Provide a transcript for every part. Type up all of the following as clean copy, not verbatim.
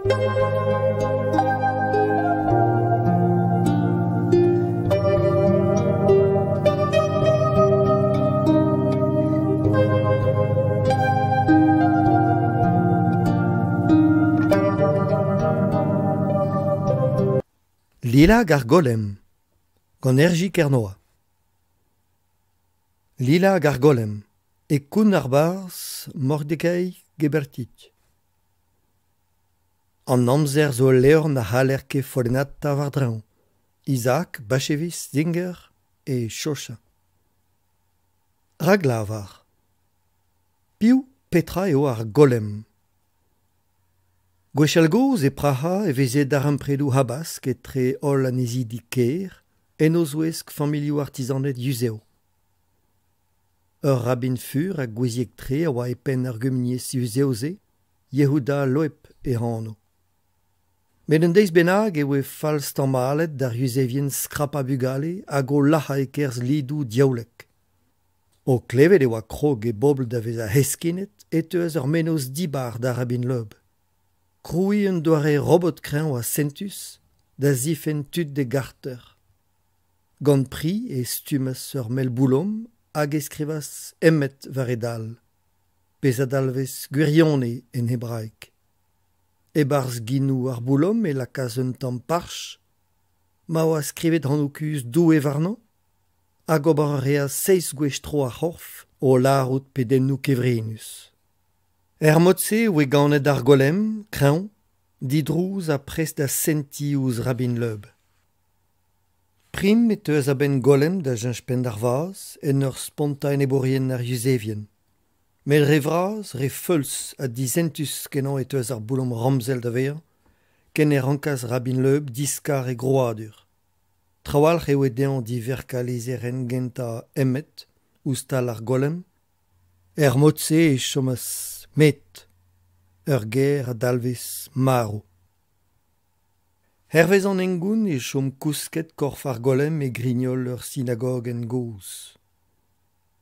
Lila hag ar Golem gant RJ Kernoa. Lila hag ar Golem e koun ar barzh Mordecai Gebertit. An amzer zo ul levr na c'haller ket follennata war-dreñv. Isaac Bashevis Singer e Shosha. Raklavar. Piv petra eo ar Golem? Gwechall-gozh e Praha e veze darempredoù habask etre holl annezidi kêr, en o zouesk familhoù artizaned yuzev. Ur rabin fur ha gouiziek-tre a oa e penn ar gumuniezh yuzev-se, Yehuda Loeb e anv. Met un deiz bennak e voe falstamallet d'ar Yuzevien skrapañ bugale hag o lazhañ e-kerzh lidoù diaoulek. O klevet e oa krog e bobl da vezañ heskinet e teuas ur mennozh dibar d'ar rabin Loeb. Krouiñ un doare robot kreñv ha sentus da zifenn tud d'e garter. Gant pri e stummas ur mell boulom hag e skrivas Emmet war e dal, pezh a dalvez gwirionez en hebraeg. E-barzh genoù ar boulom e lakaas un tamm parch ma oa skrivet anv-kuzh Doue warnañ hag ober a reas seizh gwech tro ar c'horf o lârout pedennoù kevrinus. Er mod-se e voe ganet ar Golem, kreñv, didrouz ha prest da sentiñ ouzh Rabin Loeb. Prim e teuas a-benn Golem da cheñch penn d'ar vazh en ur spontañ enebourien ar Yuzevien. Met re vras, re feuls ha disentus-kenañ e teuas ar boulom ramzel da vezañ, ken e rankas Rabin Loeb diskar e grouadur. Trawalc'h e oa dezhañ diverkañ lizherenn gentañ Emmet ouzh tal ar Golem. Er mod-se e chomas met ur ger a dalvez marv. Hervez an hengoun e chom kousket korf ar Golem e grignol ur sinagogenn gozh.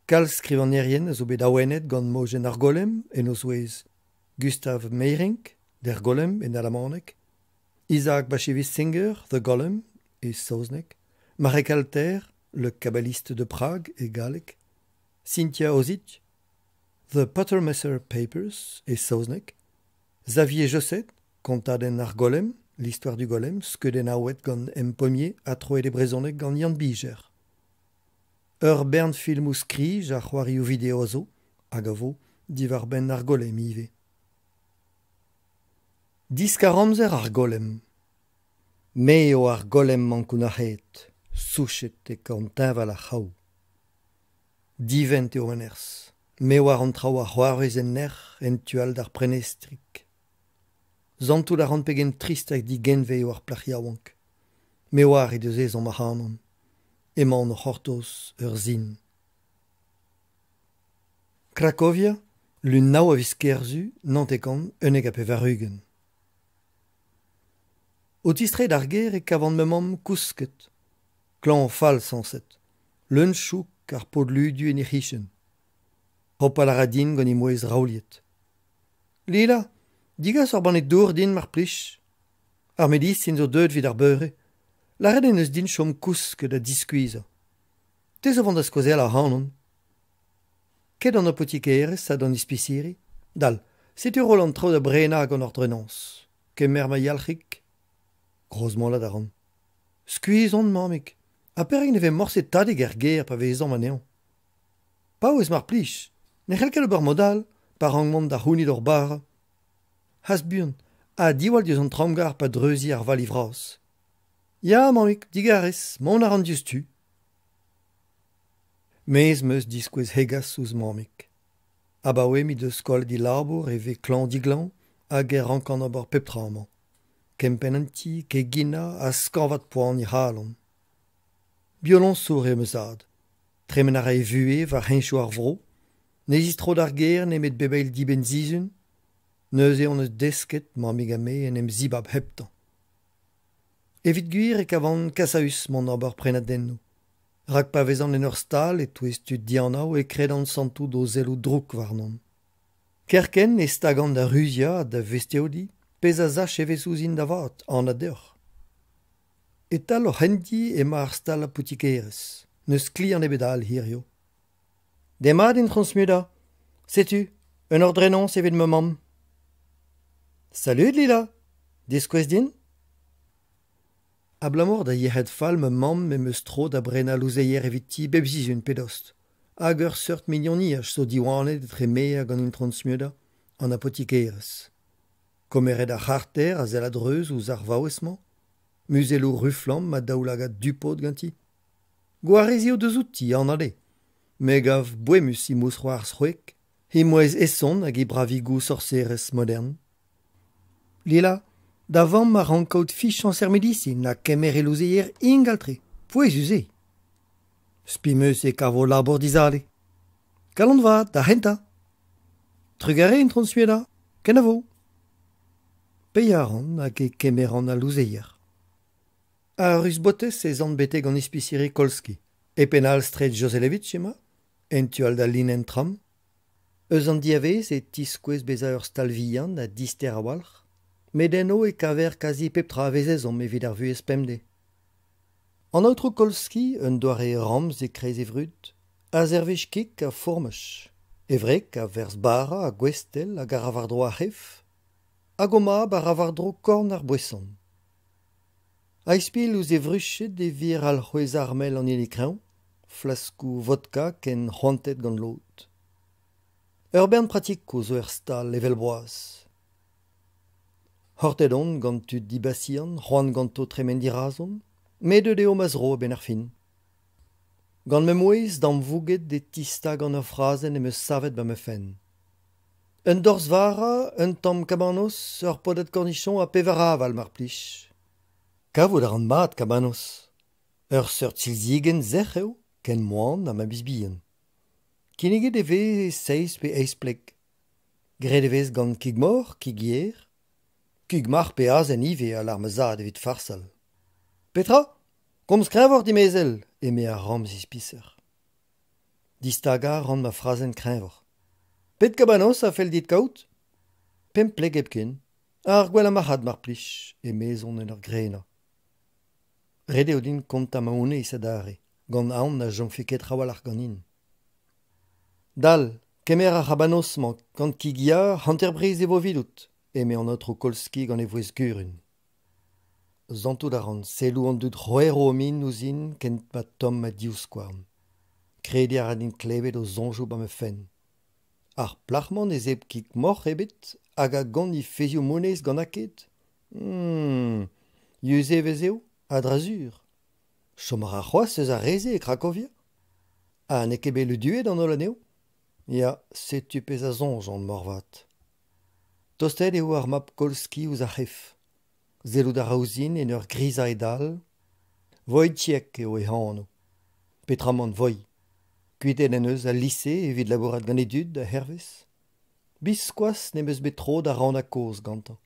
Kalz skrivagnerien a zo bet awenet gant mojenn ar Golem, en o zouez Gustav Meyrink, Der Golem en alamaneg, Isaac Bashevis Singer, The Golem e saozneg, Marek Alter, Le Kabbaliste de Prague e galleg, Cynthia Ozick, The Puttermesser Papers e saozneg, Xavier Josset, kontadenn ar Golem, L'histoire du Golem, skeudennaouet gant M. Pommier ha troet e brezhoneg gant Yann Bijer. Ur bern filmoù skrij ha c'hoarioù video a zo, hag a vo, diwar-benn ar Golem ivez. Diskar-amzer ar Golem. Me eo ar Golem ankounac'haet, souchet e korn teñval ar c'hraou. Divent eo ma nerzh. Me oar an traoù a c'hoarvez en nec'h en tu all d'ar prenestrig. Santout a ran pegen trist hag digenvez eo ar plac'h yaouank. Me oar he deus ezhomm ac'hanon. Emaon o c'hortoz ur sin. Krakovia, lun nav a viz Kerzu, 1991. O tistreiñ d'ar gêr e kavan ma mamm kousket. Klañv-fall sañset. Leun-chouk ar pod-ludu en he c'hichen. Hopal a ra din gant he mouezh raouliet. Lila, degas ur banne dour din mar plij. Ar medisin zo deuet evit ar beure. Lâret en deus din chom kousket ha diskuizhañ. Te zo vont da skoazellañ ac'hanon. Ket d'an apotikerezh ha d'an ispisiri. Dal, setu roll an traoù da brenañ gant ordrenañs. Kemer ma yalc'hig. Grozmolat a ran. Skuizh on, mammig. Ha perak ne vez morse tadig er gêr pa vez ezhomm anezhañ? Paouez mar plij, ne c'hell ket ober mod all pa rank mont da c'hounit hor bara. Hast buan, ha diwall diouzh an tramgarr pa dreuzi ar vali vras. Ya, mammig, digarez, mont a ran diouzhtu. Mezh 'm eus diskouez hegas ouzh mammig. Abaoe m'he deus kollet he labour e vez klañv-diglañv hag e rankan ober pep tra amañ. Kempenn an ti, keginañ ha skañvaat poan he c'halon. Bioloñsour eo ma zad. Tremen a ra e vuhez war heñchoù ar vro. Ne zistro d'ar gêr nemet bep eil dibenn-sizhun. Neuze hon eus desket, mammig ha me, en em zibab heptañ. Evit gwir e kavan kasaüs mont ober prenadennoù. Rak pa vezan en ur stal e-touez tud dianav e kredan santout o selloù drouk warnon. Kerkent e stagan da ruziañ ha da vesteodiñ. Pezh a sach evezh ouzhin da vat, anat deoc'h. E-tal hor c'hendi emañ ar stal apotikerezh. N'eus kliant ebet all hiziv. Demat, Intron Smuda. Setu, un ordrenañs evit ma mamm. Salud, Lila. Diskouez din. Abalamour da yec'hed fall ma mamm em eus tro da brenañ louzeier eviti bep sizhun pe dost. Hag ur seurt mignoniaj zo diwanet etre me hag an Intron Smuda, an apotikerez. Komeret ar c'harter a sell a-dreuz ouzh ar vaouez-mañ, muzelloù ruz-flamm ha daoulagad du-pod ganti. Gwareziñ o deus outi, anat eo. Me 'gav boemus he mousc'hoarzh c'hwek, he mouezh heson hag he bravigoù sorserez modern. Lila, da vamm a rank kaout fichañs er medisin ha kemer he louzeier ingal-tre, pouezus eo. Spi 'm eus e kavo labour dizale. Kalon vat, d'ar c'hentañ. Trugarez, Intron Sueda. Kenavo. Paeañ a ran hag e kemeran al louzeier. Ar ruz-botez ez an betek an ispisiri Kolski. E penn all straed Joselevitch emañ, en tu all d'al linenn tram. Eus an diavaez e tiskouez bezañ ur stal vihan ha dister a-walc'h, met eno e kaver kazi pep tra a vez ezhomm evit ar vuhez pemdez. An aotrou Kolski, un doare ramz e-kreiz e vrud, a servij kig ha fourmaj. E wreg a werzh bara ha gwestell hag a ra war-dro ar c'hef, hag o mab a ra war-dro korn ar boeson. A-ispilh ouzh e vruched e vir alc'hwez armel an hini kreñv, flaskoù vodka ken c'hoantet gant lod. Ur bern pratikoù zo er stal evel boaz. C'hortet on gant tud dibasiant c'hoant ganto tremen dirazon, met deuet eo ma zro a-benn ar fin. Gant ma mouezh damvouget e tistagan ur frazenn em eus savet ba ma fenn. Un dorzh vara, un tamm kabanos, ur podad kornichon ha pevar aval mar plij. Kavout a ran mat kabanos. Ur seurt silzigenn sec'h eo, ken moan ha ma biz bihan. Kinniget e vez e seizh pe eizh pleg. Graet e vez gant kig-moc'h, kig-yer, kig-marc'h pe azen ivez a lâr ma zad evit farsal. Petra ? Komz kreñvoc'h, dimezell, eme ar ramz ispiser. Distagañ a ran ma frazenn kreñvoc'h. Pet kabanos a fell dit kaout ? Pemp pleg hepken. Ar gwellañ marc'had mar plij, emezon en ur grenañ. Ret eo din kontañ ma onez adarre, gant aon na chomfe ket trawalc'h ganin. Dal, kemer ar c'habanos-mañ, gant kig yar hanter-briz e vo evidout, eme an aotrou Kolski gant e vouezh gurun. Santout a ran selloù an dud c'hwerv o min ouzhin kent ma tomm ma divskouarn. Krediñ a ra din klevet o soñjoù ba ma fenn. Ar plac'h-mañ ne zebr kig moc'h ebet hag a gont he fezhioù moneiz gant aked ? Yuzevez eo, a-dra-sur. Chom a ra c'hoazh eus ar re-se e Krakovia ? Ha n'eo ket bet luduet an holl anezho ? Ya, setu pezh a soñjan moarvat. Tostaet eo ar mab Kolski ouzh ar c'hef. Sellout a ra ouzhin en ur grizañ e dal. Wojciech eo e anv. Petramant Voi. Kuitaet en deus al lise evit labourat gant e dud, a-hervez. Biskoazh n'em eus bet tro da rannañ kaoz gantañ.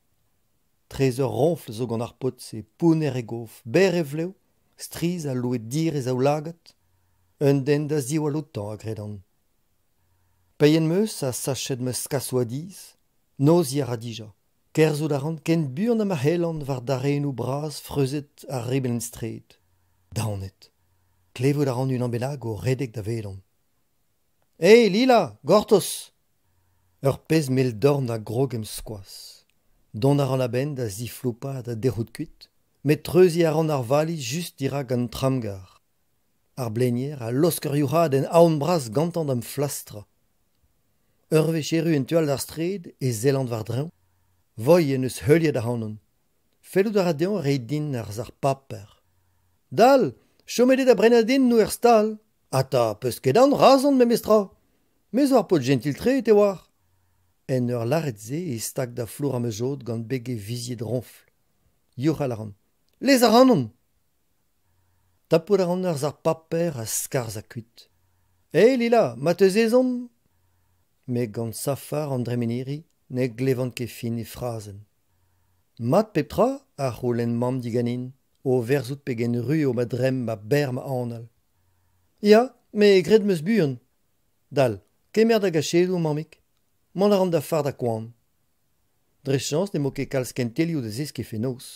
Tres ur roñfl zo gant ar paotr-se, pounner e gof, berr e vlev, strizh ha louet-dir e zaoulagad. Un den da ziwall outañ, a gredan. Paeet 'm eus ha sachet ma skasoù a-dizh. Noziñ a ra dija. Kerzhout a ran ken buan ha ma c'hellan war darennoù bras freuzet ar riblenn-straed. Daonet. Klevout a ran unan bennak o redek davedon. Hey Lila, gortoz ! Ur pezh mell-dorn a grog em skoaz. Dont a ran a-benn da zifloupañ ha da dec'hout kuit, met treuziñ a ran ar vali just dirak an tramgarr. Ar blenier a laosk ur youc'hadenn aon bras gantañ da'm flastrañ. Ur wech erru en tu all d'ar straed e sellan war-dreñv. Voi en deus heuliet ac'hanon. Fellout a ra dezhañ reiñ din ar sac'h paper. Dal, chomet eo da brenañ din er stal. Ata, 'peus ket aon razon memestra. Me zo ur paotr jentil-tre, te 'oar. En ur lâret se e stag da flourañ ma jod gant beg e vizied roñfl. Youc'hal a ran. Lez ac'hanon ! Tapout a ran ur sac'h paper ha skarzhañ kuit. Hey Lila, ma 'teus ezhomm ? Met gant safar an dremeniri ne glevan ket fin he frazenn. Mat pep tra ? a c'houlenn mamm diganin, o verzout pegen ru eo ma dremm ha berr ma anal. Ya, met graet 'm eus buan. Dal, kemer da gachedoù, mammig. Mont a ran da fardañ koan. Dre chañs n'em bo ket kalz kentelioù da zeskiñ fenoz.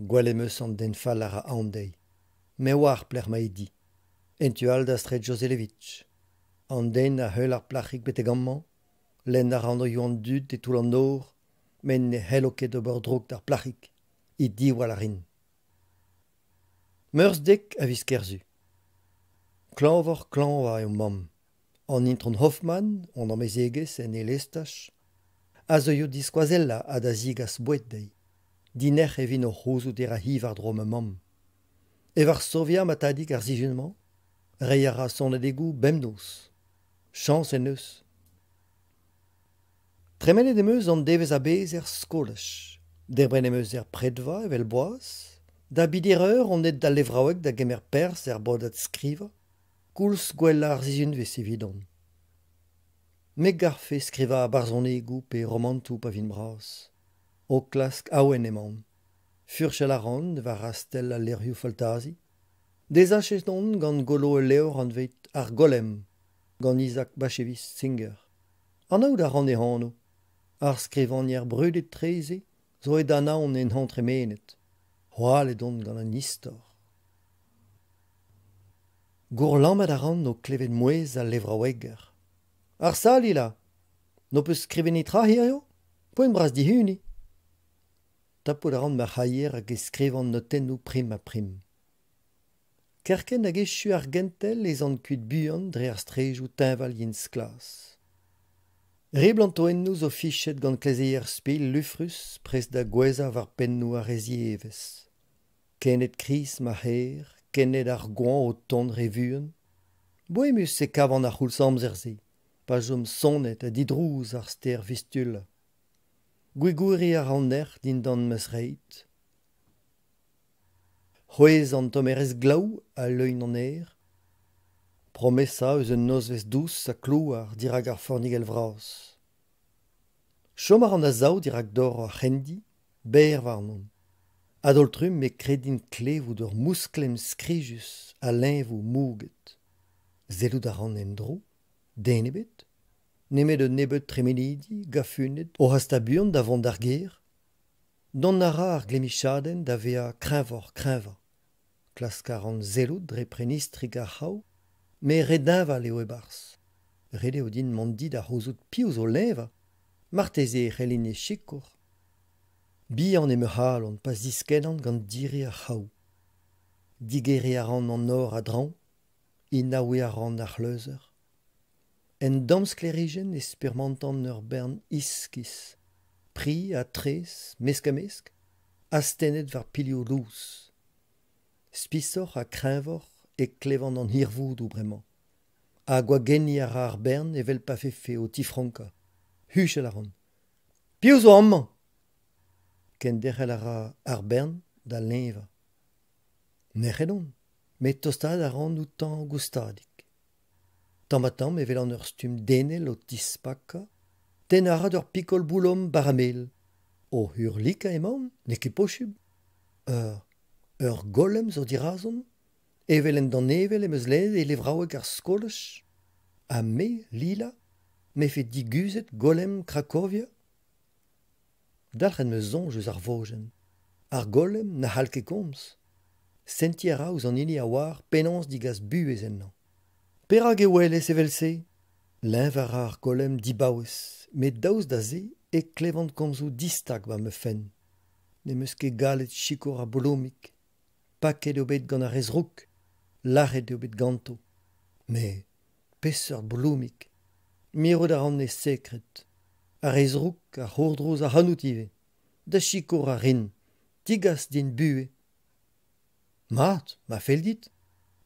Gwelet em eus an den fall a ra aon dezhi. Me 'oar pelec'h emañ e di. En tu all da straed Joselevitch. An den a heul ar plac'hig betek amañ, lenn a ra anvioù an dud e toull an nor, met ne c'hello ket ober droug d'ar plac'hig. He diwall a rin. Meurzh dek a viz Kerzu. Klañvoc'h-klañvañ eo mamm. An itron Hoffmann, hon amezegez en eil estaj, a zeuio d'he skoazellañ ha da zegas boued dezhi. Dinec'h e vin o c'houzout e ra-hi war-dro ma mamm. E Varsovia ma tadig ar sizhun-mañ. Reiñ a ra sonadegoù bemnoz. Chañs en deus. Tremenet em eus an devezh a-bezh er skolaj. Debret em eus er predva evel boaz. Da beder eur on aet d'al levraoueg da gemer perzh er bodad skrivañ. Koulz gwellañ ar sizhunvezh evidon. Me 'garfe skrivañ barzhonegoù pe romantoù pa vin bras. O klask awen emaon. Furchal a ran war rastell al levrioù faltazi. Desachet on gant golo ul levr anvet Ar Golem gant Isaac Bashevis Singer. Anaout a ran e anv. Ar skrivagner brudet-tre-se zo aet da anaon en hañv tremenet. Hoalet on gant an istor. Gourlammat a ran o klevet mouezh al levraoueger. Arsa, Lila, n'ho peus skrivet netra hiziv ? Poent bras dihuniñ. Tapout a ran ma c'haier hag e skrivan notennoù prim-ha-prim. Kerkent hag echu ar gentel ez an kuit buan dre ar straedoù teñval yen-sklas. Ribl an toennoù zo fichet gant klezeier spilh lufrus prest da gouezhañ war pennoù ar re zievezh. Kened kriz ma c'hêr, kened ar goañv o tont re vuan. Boemus e kavan ar c'houlz amzer-se, pa chom sonnet ha didrouz ar stêr Vistula. Gwigouriñ a ra an erc'h dindan ma zreid. C'hwezh an tommerezh glav a leugn an aer. Promesa eus un nozvezh dous ha klouar dirak ar fornigell vras. Chom a ran a-sav dirak dor ar c'hendi, berr warnon. A-daol-trumm e kredin klevout ur mousklemm skrijus a leñvoù mouget. Sellout a ran en-dro, den ebet, nemet un nebeud tremenidi, gafuned, o hastañ buan da vont d'ar gêr. Dont a ra ar glemmichadenn da vezañ kreñvoc'h-kreñvañ. Klask a ran sellout dre prenistrig ar c'hraou, met re deñval eo e-barzh. Ret eo din mont di da c'houzout piv zo leñvañ. Marteze e c'hellin e sikour. Bihan eo ma c'halon pa ziskennan gant diri ar c'hraou. Digeriñ a ran an nor a-dreñv, enaouiñ a ran ar c'hleuzeur. En damsklêrijenn e spurmantan ur bern iskis, pri ha traezh mesk-ha-mesk, astennet war pilhoù lous. Spisoc'h ha kreñvoc'h e klevan an hirvoudoù bremañ. Ha gwagenniñ a ra ar bern evel pa vefe o tifronkañ. Huchal a ran. Piv zo amañ ? Kenderc'hel a ra ar bern da leñvañ. Nec'het on, met tostaat a ran outañ goustadik. Tamm-ha-tamm e welan ur stumm denel o tispakañ. Tennañ a ra d'ur pikol boulom bara-mel. O hurlikañ emaon, n'eo ket posupl. Ur ur golem zo dirazon. Evel en danevell em eus lennet e levraoueg ar skolaj. Ha me, Lila, 'mefe diguzhet golem Krakovia ? Dalc'het 'm eus soñj eus ar vojenn. Ar golem na c'hall ket komz. Sentiñ a ra ouzh an hini a oar penaos degas buhez ennañ. Perak e ouelez evel-se ? Leñvañ a ra ar golem dibaouez, met daoust da se e klevan komzoù distag war ma fenn. Ne'm eus ket gallet sikour ar bolomig. Paket eo bet gant ar re zrouk, lâret eo bet ganto. Met peseurt bolomig ? Mirout a ran e sekred. Ar re zrouk a c'hourdrouz ac'hanout ivez. Da sikour a rin. Degas din buhez. Mat, ma fell dit.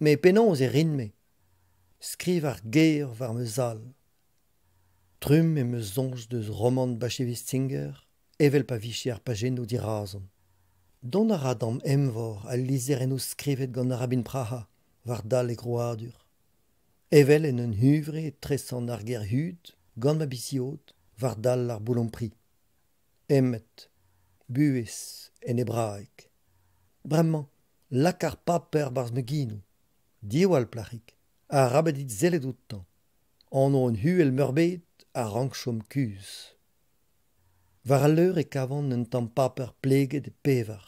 Met penaos e rin-me ? Skriv ar ger war ma zal. Trumm em eus soñj deus romant Bashevis Singer evel pa vije ar pajennoù dirazon. Dont a ra d'am eñvor al lizherennoù skrivet gant Rabin Praha war dal e grouadur. Evel en un huñvre e tresan ar ger hud gant ma biz-yod war dal ar boulom-pri. Emmet, buhez en hebraeg. Bremañ, lak ar paper 'barzh ma genoù. Diwall, plac'hig, arabat dit sellet outañ. Anv un uhel-meurbet a rank chom kuzh. War al leur e kavan un tamm paper pleget e pevar.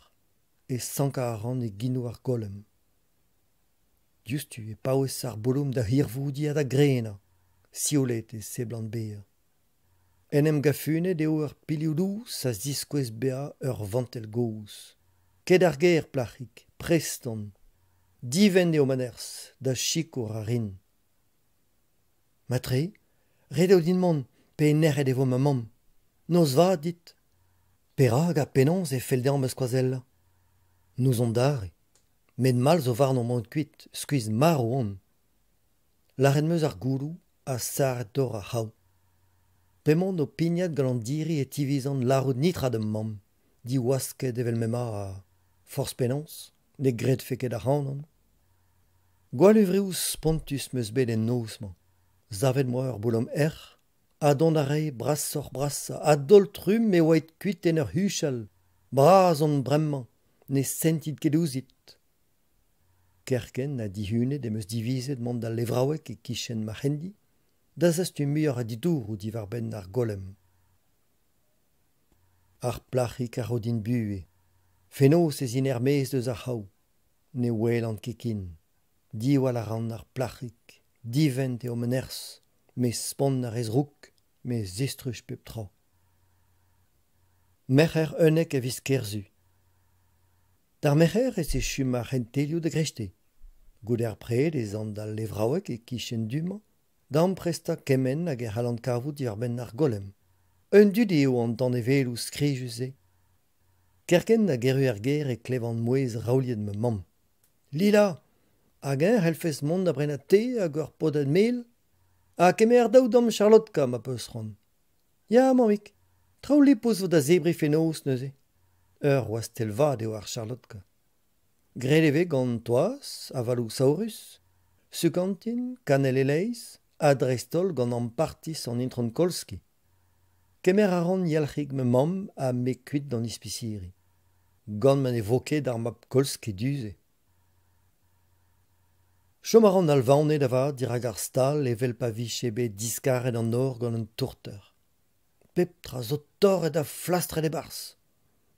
E sankañ a ran e genoù ar golem. Diouzhtu e paouez ar bolom da hirvoudiñ ha da grenañ. Sioulet e seblant bezañ. En em gafunet eo er pilhoù dous a ziskouez bezañ ur vantell gozh. Ket d'ar gêr, plac'hig, prest on. Divent eo ma nerzh, da sikour a rin. Matre, ret eo din mont pe nec'het e vo ma mamm. Noz vat dit. Perak ha penaos e fell dezhañ ma skoazellañ ? N'ouzon dare. Met mall zo warnon mont kuit, skuizh-marv on. Lâret 'm eus ar gouloù ha sarret dor ar c'hraou. P'emaon o pignat gant an diri e tivizan lârout netra da'm mamm, diwasket evel m'emañ ha, forzh penaos, ne gredfe ket ac'hanon. Gwallhuñvreoù spontus 'm eus bet en noz-mañ. Savet 'm boa ur boulom erc'h ha dont a rae brasoc'h-brasañ. A-daol-trumm e oa aet kuit en ur huchal. Bras on bremañ, ne sentit ket ouzhit. Kerkent ha dihunet em eus divizet mont d'al levraoueg e-kichen ma c'hendi da zastum muioc'h a ditouroù diwar-benn ar golem. Ar plac'hig a ro din buhez. Fenoz ez in er-maez eus ar c'hraou. Ne welan ket ken. Diwall a ran ar plac'hig. Divent eo ma nerzh. Me spont ar re zrouk, me zistruj pep tra. Merc'her 11 a viz Kerzu. D'ar Merc'her ez echu ma c'hentelioù da greisteiz. Goude ar pred ez an d'al levraoueg e-kichen du-mañ da amprestañ kement hag e c'hallan kavout diwar-benn ar golem. Un dudi eo an danevelloù skrijus-se. Kerkent hag erru er gêr e klevan mouezh raouliet ma mamm. Lila, hag-eñ c'hellfes mont da brenañ te hag ur podad mel ? Ha kemer daou damm Charlotka ma 'peus c'hoant. Ya, mammig, traoù lipous 'vo da zebriñ fenoz neuze. Ur wastell vat eo ar Charlotka. Graet e vez gant toaz, avaloù saourus, sukantin, kanell e-leizh ha dreist-holl gant ampartiz an itron Kolski. Kemer a ran yalc'hig ma mamm ha me kuit d'an ispisiri. Gant ma ne vo ket ar mab Kolski du-se. Chom a ran alvaonet avat dirak ar stal evel pa vije bet diskaret an nor gant un tourter. Pep tra zo torret ha flastret e-barzh.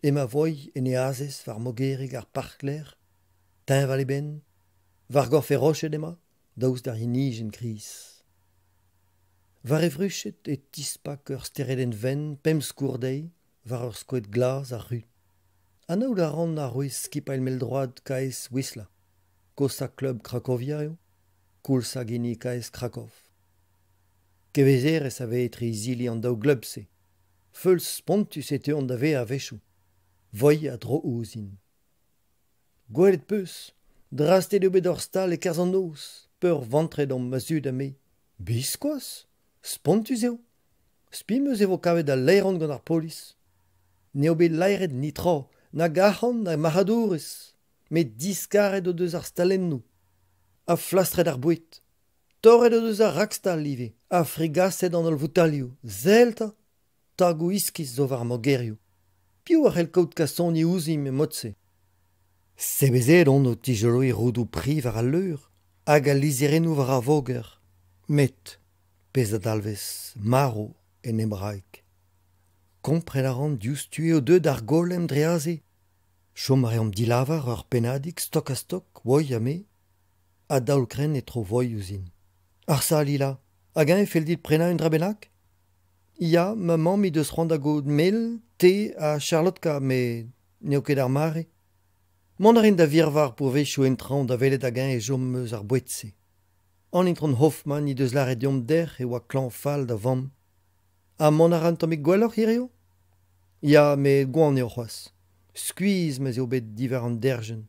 Emañ Voi en e azez war mogerig ar parklec'h, teñval e benn. War gorf e roched emañ, daoust d'ar yenijenn kriz. War e vruched e tispak ur steredenn wenn pemp skourr dezhi war ur skoed glas ha ru. Anaout a ran arouez skipailh mell-droad KS Wisla. Kosañ klub Krakovia eo, koulz hag hini KS Kraków. Kevezerezh a vez etre izili an daou glub-se. Feuls-spontus e teuont da vezañ a-wechoù. Voi a dro ouzhin. Gwelet 'peus, drastet eo bet hor stal e-kerzh an noz, peurvantret omp ma zud ha me. Biskoazh ! Spontus eo. Spi 'm eus e vo kavet al laeron gant ar polis. N'eo bet laeret netra, nag arc'hant na marc'hadourezh, met diskaret o deus ar stalennoù ha flastret ar boued. Torret o deus ar rakstal ivez ha frigaset an holl voutailhoù. Sell 'ta ! Tagoù iskis zo war ar mogerioù. Piv a c'hell kaout kasoni ouzhimp e mod-se ? Sebezet on o tizoloiñ roudoù pri war al leur hag al lizherennoù war ar voger. Met pezh a dalvez marv en hebraeg. Kompren a ran diouzhtu eo deuet ar golem dre aze. Chom a reomp dilavar ur pennadig stok-ha-stok, Voi ha me. A-daol-krenn e tro Voi ouzhin. Arsa Lila, hag-eñ e fell dit prenañ un dra bennak ? Ya, ma mamm he deus c'hoant da gaout mel, te ha Charlotka met n'eo ket ar mare. Mont a rin da virva ar pourvezioù en traoñ da welet hag-eñ e chom eus ar boued-se. An itron Hoffmann he deus lâret deomp dec'h e oa klañv-fall da vamm. Ha mont a ra un tammig gwelloc'h hiziv ? Ya, met gwan eo c'hoazh. Skuizh ma'z eo bet diwar an derjenn.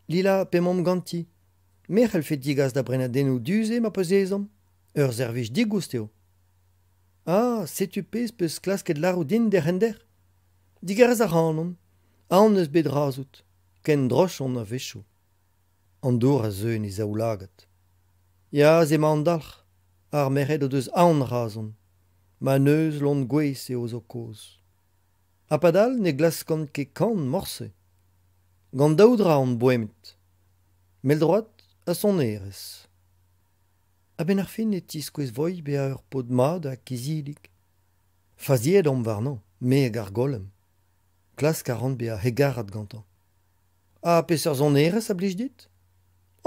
Lila, p'emaomp ganti, me c'hellfe degas da brenadennoù du-se ma 'peus ezhomm. Ur servij digoust eo. Ah, setu pezh 'peus klasket lârout din derc'hent-dec'h. Digarez ac'hanon, aon eus bet razout, ken droch on a-wechoù. An dour a zeu en e zaoulagad. Ya, aze emañ an dalc'h. Ar merc'hed o deus aon razon. Ma neuz lon gouez eo zo kaoz. Ha padal ne glaskan ket kann morse. Gant daou dra on boemet. Mell-droad ha sonerezh. A-benn ar fin e tiskouez Voi bezañ ur paotr mat ha kizidik. Faziet omp warnañ, me hag ar golem. Klask a ran bezañ hegarat gantañ. Ha peseurt sonerezh a blij dit?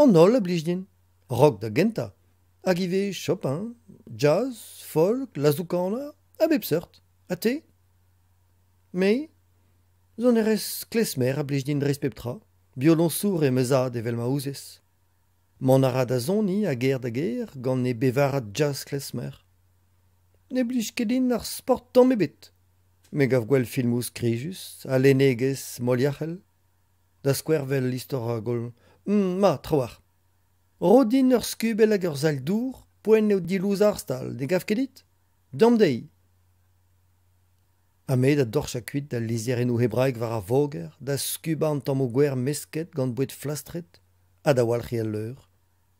An holl a blij din. Rock da gentañ. Hag ivez Chopin, jazz, folk, lazoù-kanañ, a bep seurt. Ha te? Me? Sonerezh klezmer a blij din dreist pep tra. Bioloñsour eo ma zad evel ma ouzez. Mont a ra da soniñ a gêr da gêr gant e bevarad jazz klezmer. Ne blij ket din ar sport tamm ebet. Me gav gwell filmoù skrijus ha lennegezh moliac'hel. Da skouer 'vel istor ar gol Ma, trawalc'h. Ro din ur skubell hag ur sal-dour, poent eo dilouzañ ar stal, ne gav ket dit? Deomp dezhi! Ha me da dorchañ kuit al lizherennoù hebraek war ar voger, da skubañ an tammoù gwer mesket gant boued flastret ha da walc'hiñ al leur,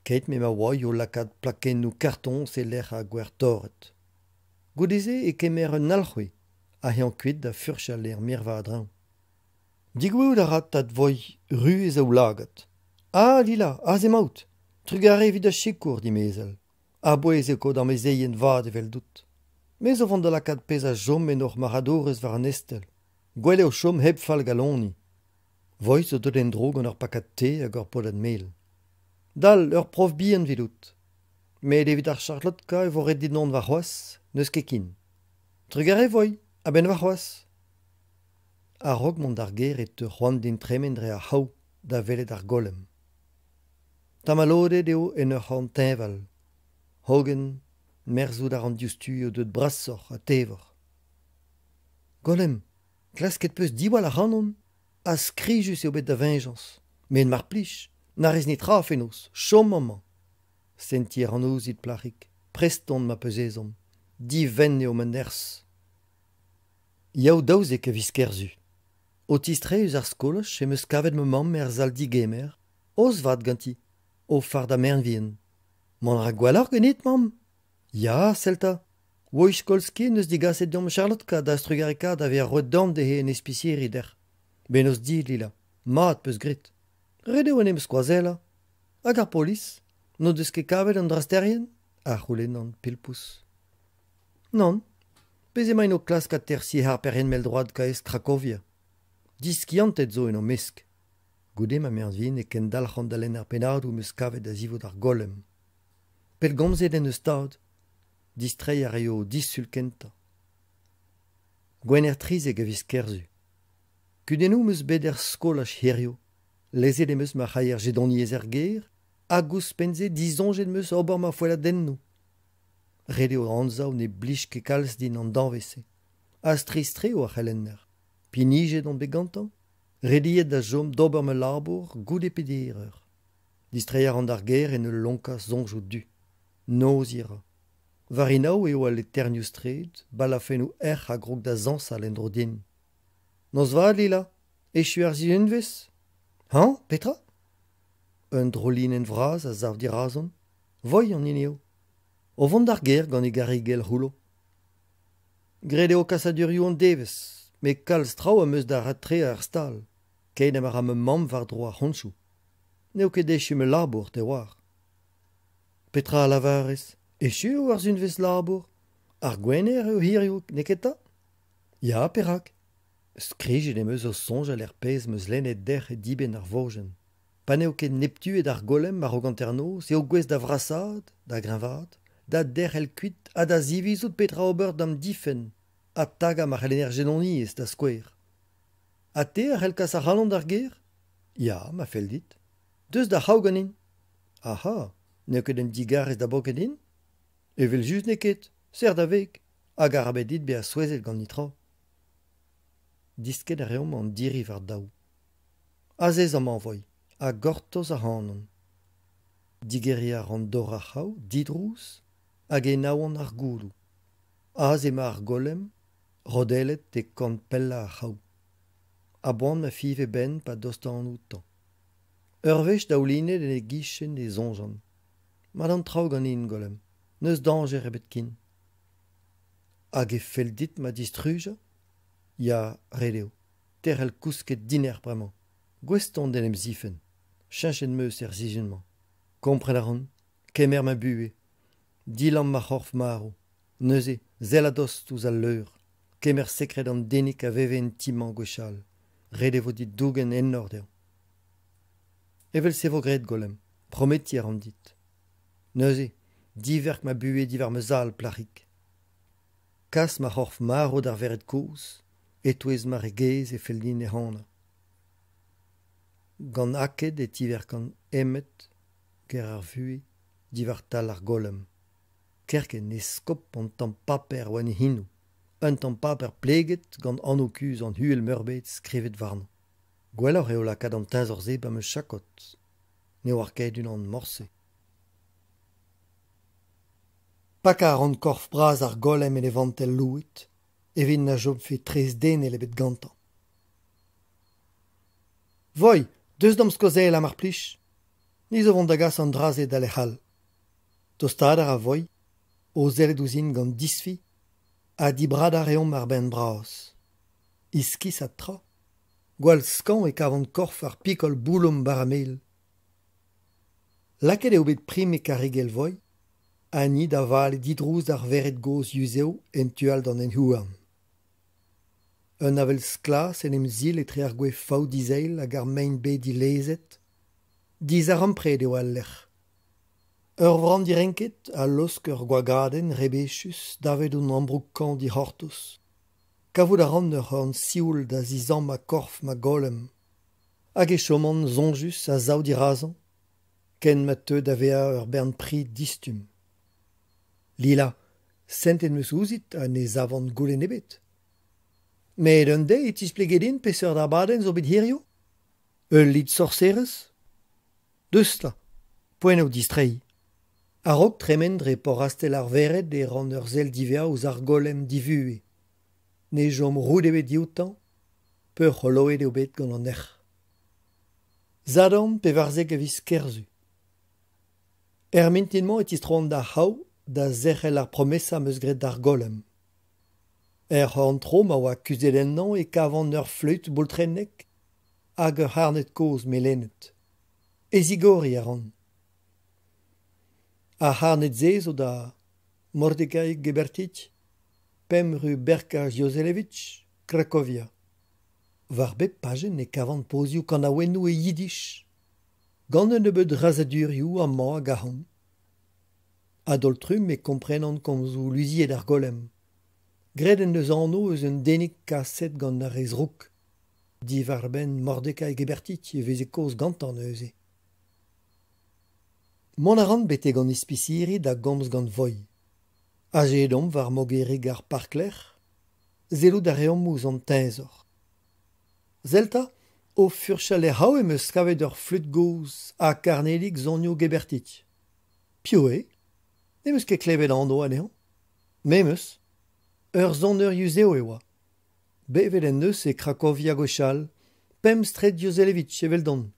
keit m'emañ Roy o lakaat plakennoù kartoñs e-lec'h ar gwer torret. Goude-se e kemer un alc'hwez ha eñ kuit da furchal er mirva a-dreñv. Degouezhout a ra tad Voi ruz e zaoulagad. Ah, Lila, aze emaout! Trugarez evit da sikour, dimezell. A-bouez eo kaout amezeien vat eveldout. Me zo vont da lakaat pezh a chom en hor marc'hadourezh war an estel. Gwell eo chom hep fallgaloniñ. Voi zo deuet en-dro gant ur pakad te hag ur podad mel. Dal, ur prof bihan evidout. Met evit ar charlotka e vo ret dit dont warc'hoazh, n'eus ket ken. Trugarez, Voi, a-benn warc'hoazh. A-raok mont d'ar gêr e teu c'hoant din tremen dre ar c'hav da welet ar golem. Tamalodet eo en ur c'horn teñval. Hogen merzout a ran diouzhtu eo deuet brasoc'h ha tevoc'h. Golem, klasket 'peus diwall ac'hanon ha skrijus eo bet da veñjañs. Met mar plij, na rez netra fenoz, chom amañ. Sentiñ a ran ouzhit, plac'hig, prest on ma 'peus ezhomm. Divent eo ma nerzh. Yaou 12 a viz Kerzu. O tistreiñ eus ar skolaj em eus kavet ma mamm er sal-degemer, aoz vat ganti, o fardañ merenn-vihan. Mont a ra gwelloc'h ganit, mamm ? Ya, sell 'ta. Wojskolski en deus degaset deomp Charlotka da trugarekaat da vezañ roet dorn dezhe en ispisiri dec'h. Bennozh dit, Lila. Mat 'peus graet. Ret eo en em skoazellañ. Hag ar polis ? N'o deus ket kavet an drasterien ? a c'houlennan pilpous. Nann. Bez' emaint o klask atersiñ harperien mell-droad kaezh Krakovia. Diskianted zo en o mesk. Goude ma merzhin e kendalc'han da lenn ar pennadoù 'm eus kavet a-zivout ar golem. Pellgomzet en deus tad. Distreiñ a raio disul kentañ. Gwener 13 a viz Kerzu. Kudennoù 'm eus bet er skolaj hiziv. Lezet em eus ma c'haier jedoniezh er gêr hag ouzhpenn-se disoñjet 'm eus ober ma foelladennoù. Ret eo anzav ne blij ket kalz din an danvez-se. Ha strizh-tre eo ar c'helenner. Pinijet on bet gantañ, rediet da chom d'ober ma labour goude peder eur. Distreiñ a ran d'ar gêr en ul lonkañ soñjoù du. Noziñ a ra. War enaou eo al leternioù-straed, balafennoù erc'h a grog da zañsal en-dro din. Noz vat, Lila. Echu ar sizhunvezh ? Hañ, petra ? Un drolinenn vras a sav dirazon. Voi an hini eo. O vont d'ar gêr gant e garrigell c'houllo. Graet eo kasadurioù an devezh, met kalz traoù am eus da ratreañ er stal, keit ha ma ra ma mamm war-dro ar c'hontoù. N'eo ket echu ma labour, te 'oar. Petra a lavarez ? Echu eo ar sizhunvezh labour ? Ar Gwener eo hiziv, n'eo ket 'ta ? Ya, perak ? Skrijet em eus o soñjal er pezh 'm eus lennet dec'h e dibenn ar vojenn. Pa n'eo ket neptuet ar golem a-raok hanternoz eo gouest da vrasaat, da greñvaat, da derc'hel kuit ha da zivizout petra ober da'm difenn ha tagañ ma c'helenner jedoniezh da skouer. Ha te a c'hell kas ac'hanon d'ar gêr ? Ya, ma fell dit. Deus d'ar c'hraou ganin. Ac'ha, n'eo ket un digarez da boket din ? Evel-just n'eo ket, serr da veg, hag arabat dit bezañ souezhet gant netra. Diskenn a reomp an diri war daou. Azez amañ, Voi, ha gortoz ac'hanon. Digeriñ a ran dor ar c'hraou, didrouz, hag enaouan ar gouloù. Aze emañ ar golem, rodellet e korn pellañ ar c'hraou. A-boan ma fiñv e benn pa dostaan outañ. Ur wech daoulinet en e gichen e soñjan. Mat an traoù ganin, Golem, n'eus dañjer ebet ken. Hag e fell dit ma distrujañ ? Ya, ret eo. Tec'hel kousket dinec'h bremañ. Gouest on d'en em zifenn. Cheñchet 'm eus er sizhun-mañ. Kompren a ran. Kemer ma buhez. Dilamm ma c'horf marv. Neuze, sell a-dost ouzh al leur. Kemer sekred an denig a veve en ti-mañ gwechall. Ret e vo dit dougen enor dezhañ. Evel-se 'vo graet, Golem. Prometiñ a ran dit. Neuze, diverk ma buhez diwar ma zal, plac'hig. Kas ma c'horf marv d'ar vered kozh, e-touez ma re gaezh e fell din ehanañ. Gant aked e tiverkan Emmet, ger ar vuhez, diwar tal ar golem. Kerkent e skop an tamm paper war e c'henoù, un tamm paper pleget gant anv-kuzh an Uhel-Meurbet skrivet warnañ. Gwelloc'h eo lakaat an teñzor-se ba ma chakod. Ne oar ket unan morse. Pakañ a ran korf bras ar golem en e vantell louet, evit na chomfe tres denel ebet gantañ. Voi, deus d'am skoazellañ mar plij. Ni zo 'vont da gas an dra-se da lec'h all. Tostaat a ra Voi, o sellet ouzhin gant disfi, ha dibradañ a reomp ar bern bras. Iskisat tra ! Gwall skañv e kavan korf ar pikol boulom bara-mel. Lakaet eo bet prim e karrigell Voi, ha ni da vale didrouz d'ar vered gozh yuzev en tu all d'an hent-houarn. Un avel sklas en em sil etre ar gwez fav dizeil hag ar mein bet dilezet. Dizarempred eo al lec'h. Ur vran direnket a laosk ur goagadenn rebechus davet hon ambroug kañv dic'hortoz. Kavout a ran ur c'horn sioul da zizammañ korf ma golem. Hag e choman soñjus a-sav dirazañ, ken ma teu da vezañ ur bern pri distumm. Lila, sentet 'm eus ouzhit ha ne savan goulenn ebet. Met un deiz e tisplege din peseurt abadenn zo bet hiziv ? Ul lid sorserezh ? Deus 'ta, poent eo distreiñ. A-raok tremen dre porrastell ar vered e ran ur sell diwezhañ ouzh ar golem divuhez. Ne chom roud ebet dioutañ, peurc'holoet eo bet gant an erc'h. Sadorn pevarzek a viz Kerzu. Er mintin-mañ e tistroan d'ar c'hraou da zerc'hel ar promesa 'm eus graet d'ar golem. Er c'horn-tro ma oa kuzhet ennañ e kavan ur fleüt boultrennek hag ur c'harned kozh melenet. E zigoriñ a ran. Ar c'harned-se zo da Mordecai Gebertich, pemp ru Berka Joselevitch, Krakovia. War bep pajenn e kavan pozioù kanaouennoù e yiddish, gant un nebeud razadurioù amañ hag ahont. A-daol-trumm e komprenan komzoù luziet ar golem. Graet en deus anv eus un denig kaset gant ar re zrouk. Diwar-benn Mordecai Gebertich e veze kaoz gantañ neuze. Mont a ran betek an ispisiri da gomz gant Voi. Azeet omp war mogerig ar parklec'h. Sellout a reomp ouzh an teñzor. Sell 'ta, o furchal er c'hraou em eus kavet ur fleüt gozh ha karnedig sonioù Gebertich. Piv eo ? Ne'm eus ket klevet anv anezhañ. Me 'm eus. Ur soner yuzev e oa. Bevet en deus e Krakovia gwechall, pemp straed Joselevitch eveldon.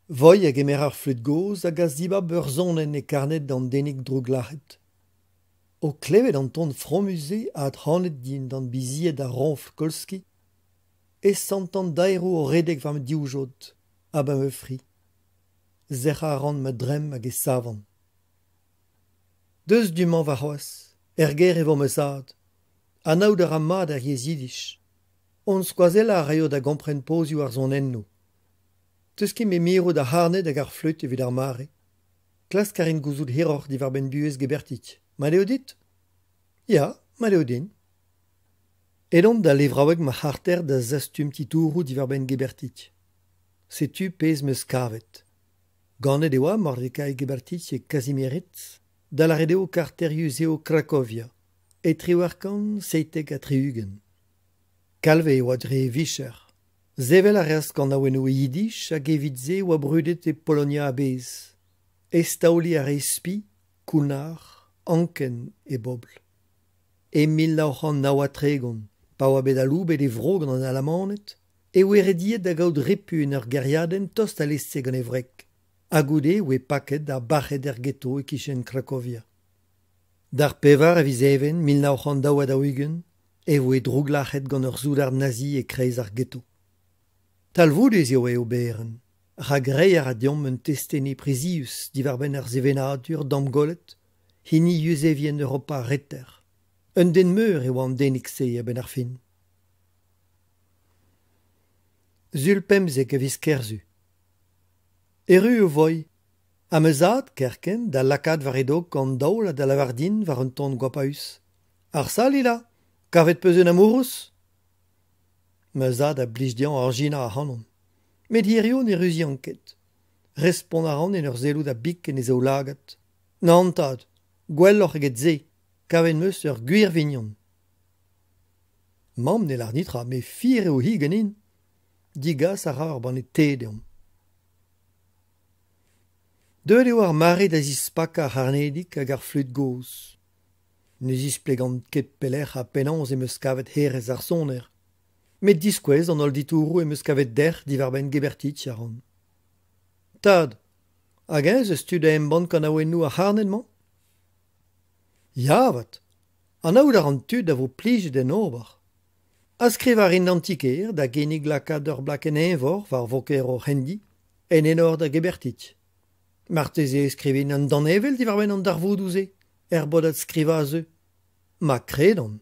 Voi a gemer ar fleüt gozh hag a zibab ur sonenn e karned an denig drouglac'het. O klevet an ton fromus-se adc'hanet dindan bizied ar roñfl Kolski e santan daeroù o redek war ma divjod ha ba ma fri. Sec'hañ a ran ma dremm hag e savan. Deus du-mañ warc'hoazh, er gêr e vo ma zad. Anaout a ra mat ar yezh yiddish. Hon skoazellañ a raio da gompren pozioù ar sonennoù. 'Teus ket met mirout ar c'harned hag ar fleüt evit ar mare. Klask a rin gouzout hiroc'h diwar-benn buhez Gebertich. Mat eo dit ? Ya, mat eo din. Edon da levraoueg ma c'harter da zastum titouroù diwar-benn Gebertich. Setu pezh 'm eus kavet. Ganet e oa Mordecai Gebertich e Kazimierz, da lâret eo karter yuzev Krakovia, e 1877. Kalvez e oa dre e vicher. Sevel a reas kanaouennoù e yiddish hag evit se e oa brudet e Polonia a-bezh. Eztaoliñ a rae spi, kounnar, anken e bobl. E 1939, pa oa bet aloubet e vro gant an Alamaned, e oe rediet da gaout repu en ur gêriadenn tost alese gant e wreg, ha goude e oe paket ha bac'het er ghetto e-kichen Krakovia. D'ar pevar a viz Even 1942 e voe drouglac'het gant ur soudard nazi e-kreiz ar ghetto. Talvoudus eo e oberenn, rak reiñ a ra deomp un testeni prizius diwar-benn ar sevenadur damgollet hini Yuzevien Europa ar Reter. Un den meur e oa an denig-se a-benn ar fin. Sul 15 a viz Kerzu. Erru e voi, ha ma zad, kerkent, da lakaat war e dog an daol ha da lavar din war un ton goapaus. Arsa, Lila, kavet 'peus un amourouz? Ma zad a blij dezhañ arjinañ ac'hanon. Met hiziv ne ruzian ket. Respont a ran en ur sellout a-bik en e zaoulagad. Nann, tad, gwelloc'h eget se, kavet 'm eus ur gwir vignon. Mamm ne lâr netra met fier eo-hi ganin. Degas a ra ur banne te deomp. Deuet eo ar mare da zispakañ ar c'harnedig hag ar fleüt gozh. Ne zisplegan ket pelec'h ha penaos em eus kavet hêrezh ar soner. Met diskouez an holl ditouroù em eus kavet dec'h diwar-benn Gebertitch a ran. Tad, hag-eñ ez eus tu da embann kanaouennoù ar c'harned-mañ ? Ya avat, anaout a ran tud a vo plijet en ober. Ha skrivañ a rin d'an ti-kêr da ginnig lakaat ur blakenn-eñvor war voger hor c'hendi en enor da Gebertitch. Marteze e skrivin un danevell diwar-benn an darvoudoù-se er bodad skrivañ a zeu. Ma kredan.